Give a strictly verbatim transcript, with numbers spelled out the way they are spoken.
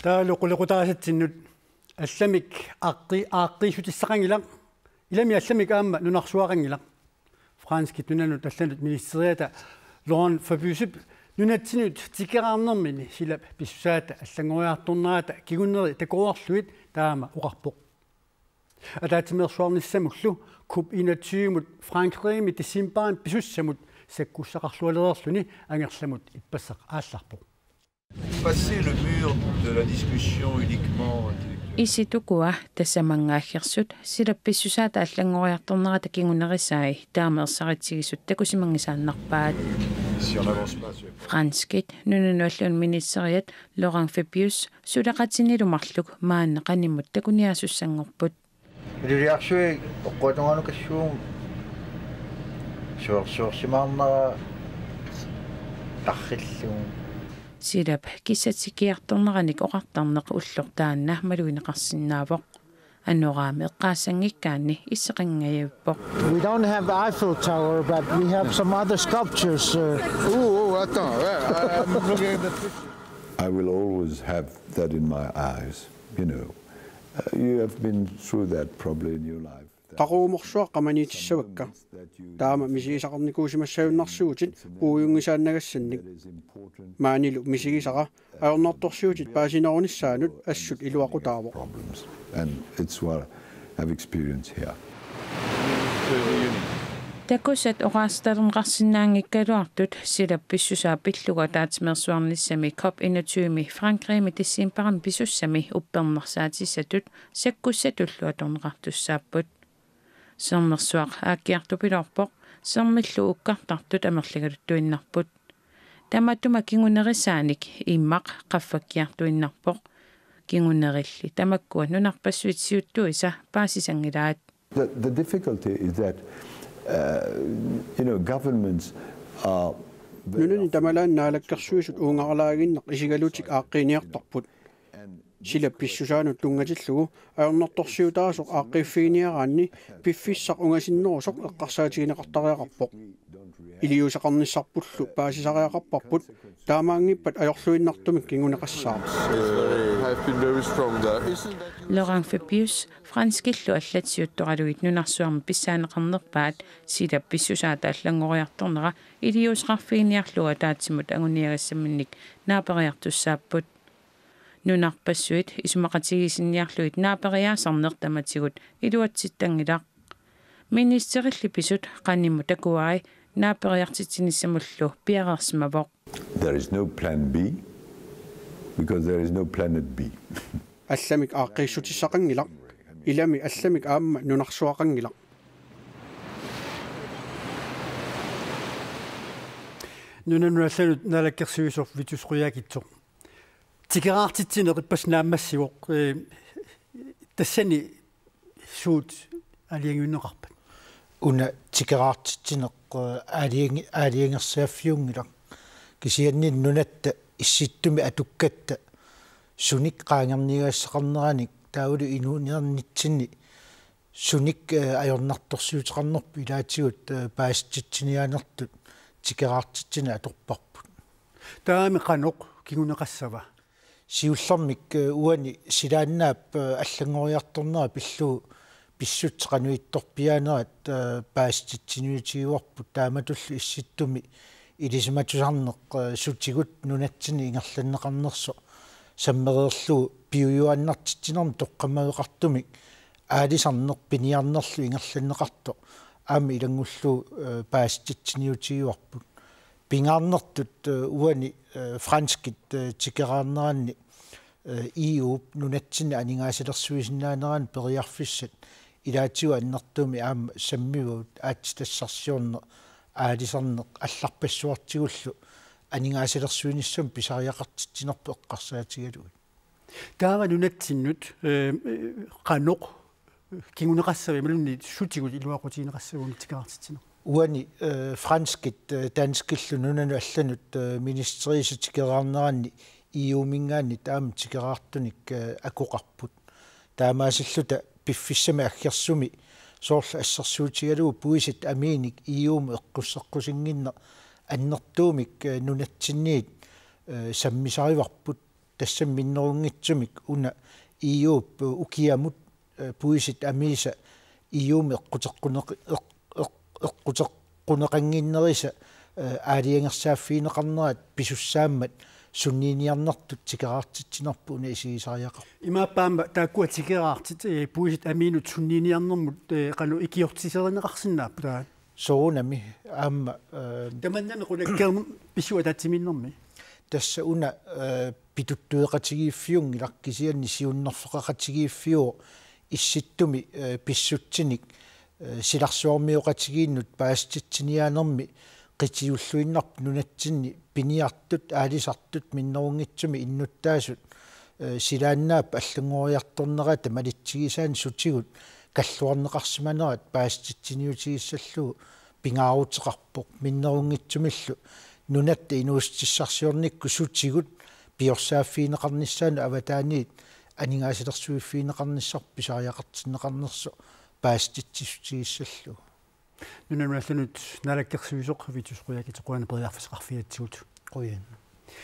Taavalu qulequtaasatsinnut allamik aaqqi-, aaqqiissutissaqanngilaq, ilami allamik aamma nunarsuaqanngilaq. Franskit nunanut allanut ministeriata Laurent Fabiusip nunatsinnut tikeraarnermini silap pissusaata allanngoriartornerata kinguneri takoreerlugit taama oqarpoq. Ataatsimeersuarnissamullu COP enogtyve-mut Frankrigimi decembarimi pisussamut sakkussaqarlualereerluni angerlamut ippassaq aallarpoq. Passer le mur de la discussion uniquement intellectuelle. Isit ukua tassamangaaggersut silap pissusaata allanngoriartornerata kingunerisai taama ersaritsigisut takusimanngisaannarpaat. Si on n'avance pas sur les... Franskit nunanut allanut ministeriat Laurent Fabius suleqatinilu marluk maanna qanimmut takuniaasussanngorput. Iliuliarsuit oqquatunganukassuugut suersuorsimaarnera tarrillugu. Silap kissatikiartorneranik oqartarneq ulloq taanna malugineqarsinnaavoq. Anoraami eqqaassanngikkaanni isseqanngajavippoq. We don't have Eiffel Tower, but we have some other sculptures. Uh, ooh, ooh, attends, ouais, euh, I'm looking at the picture. I will always have that in my eyes, you know. Uh, you have been through that probably in your life. Qaqugumorsuaq qamaniitissavakka. Taama misigisaqarnikuusimassagunarsuutit puigunngisaannagassannik. Maanilu misigisara ajornartorsiutit paasinerunissaanut assut iluaqutaavoq. Problems. And it's what I've experienced here. Takusat oqaaseqarneqarsinnaanngikkaluartut silap pissusaa pillugu ataatsimeersuarnissami COP enogtyve-mi Frankrigimi decembarimi pisussami uppernarsaatisatut sakkussatullu atorneqartussaapput. Sermersuaq aakkiartupiloorpoq, sermillu ukkartartut amerligaluttuinnarput. Tamatuma kingunerisaanik immaqa qaffakkiartuinnarpoq. Kingunerilli tamakkua nunarpassuit siuttuisa paasisanngilaat. The, the difficulty is that, uh, you know, governments are very... Nunani often tamalaani naalakkersuisut uungaralaaginnaq isigalutik aaqqiiniartarput. Silap pissusaanut tunngatillugu ajornartorsiutaasoq aaqqiiffiginiaraanni piffissaq ungasinnerusoq eqqarsaatigineqartariaqarpoq. Iliuuseqarnissarpullu paasisariaqarparput, taamaanngippat ajorluinnartumik kinguneqassaaq. Uh, have been very strong there. Isn't that... Laurent Fabius, franskillu allat siuttoralugit nunarsuarmi pissaaneqarnerpaat silap pissusaata allanngoriartornera iliuuseqarfiginiarlugu ataatsimut anguniagassaminnik naaperiartussaapput. Nunarpassuit isumaqatigiissinniarlugit naaperiaasarneq tamatigut iluatsittanngilaq. Ministerilli pisut qanimmut takuai naaperiartitsinissamullu piareersimavoq. There is no plan B because there is no planet B. Allamik aaqqiissutissaqanngilaq. Ilami allamik aamma nunarsuaqanngilaq. Nunanut allanut naalakkersuisoq Vittus Qujaukitsoq. Tikeraartitsineq ippassaq naammassivoq, eh, tassani suut aalajangiunneqarpat? Una tikeraartitsineq, eh, aalajangi-, aalajangersaaffiunngilaq. Kisianni nunatta issittumi atukkatta sunik qaangerniagassaqarneranik taavalu inuuniarnitsinni sunik, eh, ajornartorsiuteqarnerput ilaatigut, eh, paasititsiniaanertut tikeraartitsineq atorparput. Taamami qanoq kinguneqassava? Siullermik, eh, uani silaannaap, eh, allanngoriartornera pillugu pissutsit qanoq ittorpiaanerat, eh, paasititsiniutigivarput taamatullu issittumi ilisimatusarneq, eh, sutigut nunatsinni ingerlanneqarnersoq sammereerlugu piujuaannartitsinermik toqqammaveqartumik aalisarneq piniarnerlu ingerlanneqartoq aamma ilanngullugu, eh, paasititsiniutigivarput. Pingaarnertut, eh, uani, eh, franskit, eh, tikeraarneranni, eh, E U-p nunatsinni aningaasalersuisinnaanerannut periarfissat ilaatigut annertuumik aamma sammivagut aatsitassarsiorneq, aalisarneq allarpassuartigullu aningaasalersuinissamut pisariaqartitsinerput eqqarsaatigalugit. Taava nunatsinnut, eh, qanoq kinguneqassava imaluunniit sutigut iluaqutigineqassava una tikeraartitsineq? Uani, eh, franskit, eh, danskillu nunanut allanut, eh, ministeriisa tikeraarneranni E U-minngaanniit aamma tikeraartunik, eh, akoqarput. Taamaasilluta piffissami aggersumi soorlu assersuutigalugu puisit amiinik E U-mut eqqusseqqusinnginneq annertuumik, eh, nunatsinniit, eh, sammisarivarput. Tassami minnerunngitsumik una E U-p ukiamut, eh, puisit amiisa E U-mi eqquteqquneq-, eq-, eq-, eqquteqquneqannginnerisa, eh, aalajangersaaffigineqarnerat pisussaammat sunniiniarnertut tikeraartitsinerput una isigisariaqarpoq. Imaappa aamma taakkua tikeraartit, eh, puisit amiinut sunniiniarnermut, eh, qanoq ikiortiserineqarsinnaapput taava? Soorunami aamma, eh, Tamannami qulakkeerneq pissutsit ataatsimiinnermi. Tassa una, eh, pituttueqatigiiffiunngilaq kisianni siunnerfeqaqatigiiffiuvoq issittumi, eh, pissutsinik, eh, silarsuarmioqatigiinnut paasititsiniaanermi qitiulluinnarpoq nunatsinni piniartut, aalisartut, minnerunngitsumik innuttaasut, eh, silaannaap allanngoriartornerata malitsigisaannik sutigut kalluarneqarsimanerat paasititsiniutigissallugu pingaaruteqarpoq minnerunngitsumillu nunatta inuussutissarsiornikkut sutigut piorsaaffigineqarnissaannut avataaniit aningaasalersuiffigineqarnissarput pisariaqartinneqarnersoq paasititsissutigissallugu. Nunanut allanut naalakkersuisoq Vittus Qujaukitsoq, qujanaq periarfissaqarfigigatsigut. Qujan.